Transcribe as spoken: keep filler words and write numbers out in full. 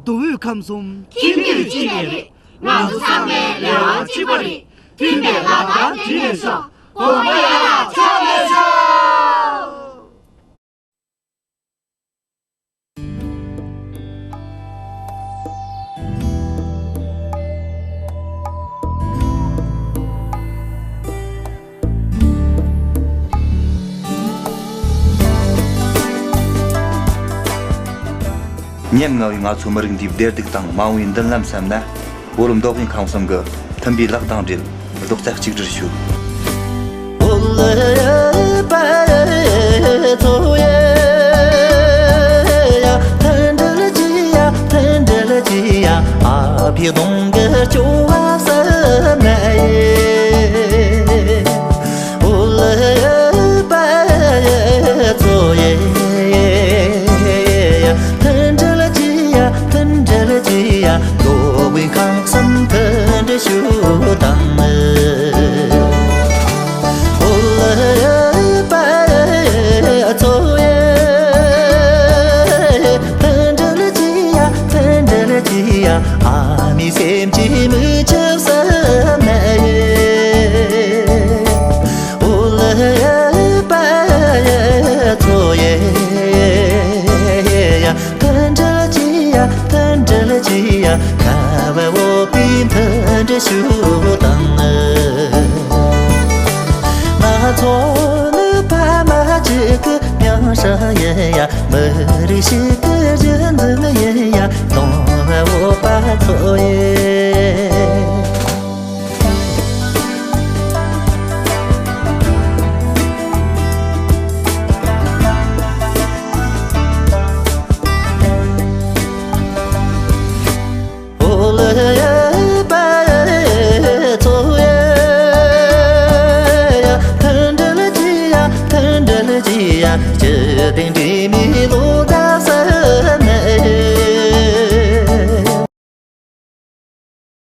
མདོ་དབུས་ཁམས་གསུམ་ཁྱིམ་རྒྱུད་གཅིག་ནས་རེད། ང་ཚོ་ཚང་མའི་ལས་དབང་གཅིག་པ་རེད། མཐུན་པའི་ལག་གདང་སྦྲེལ་ནས་ཤོག་གོང་མ་ཡར་ལ་ཕྱག་ལས་ཤོག་ཉམ་ང་བའི་ང་ཚོ་མི་རིགས་འདིའི་བདེ་སྡུག་དང་མ་འོངས་པའི་མདུན་ལམ་བསམ་ན། བོད་མདོ་དབུས་ཁམས་གསུམ་གྱི་མཐུན་པའི་ལག་གདང་སྦྲེལ། རྡོག་རྩ་གཅིག་སྒྲིལ་ཞུ།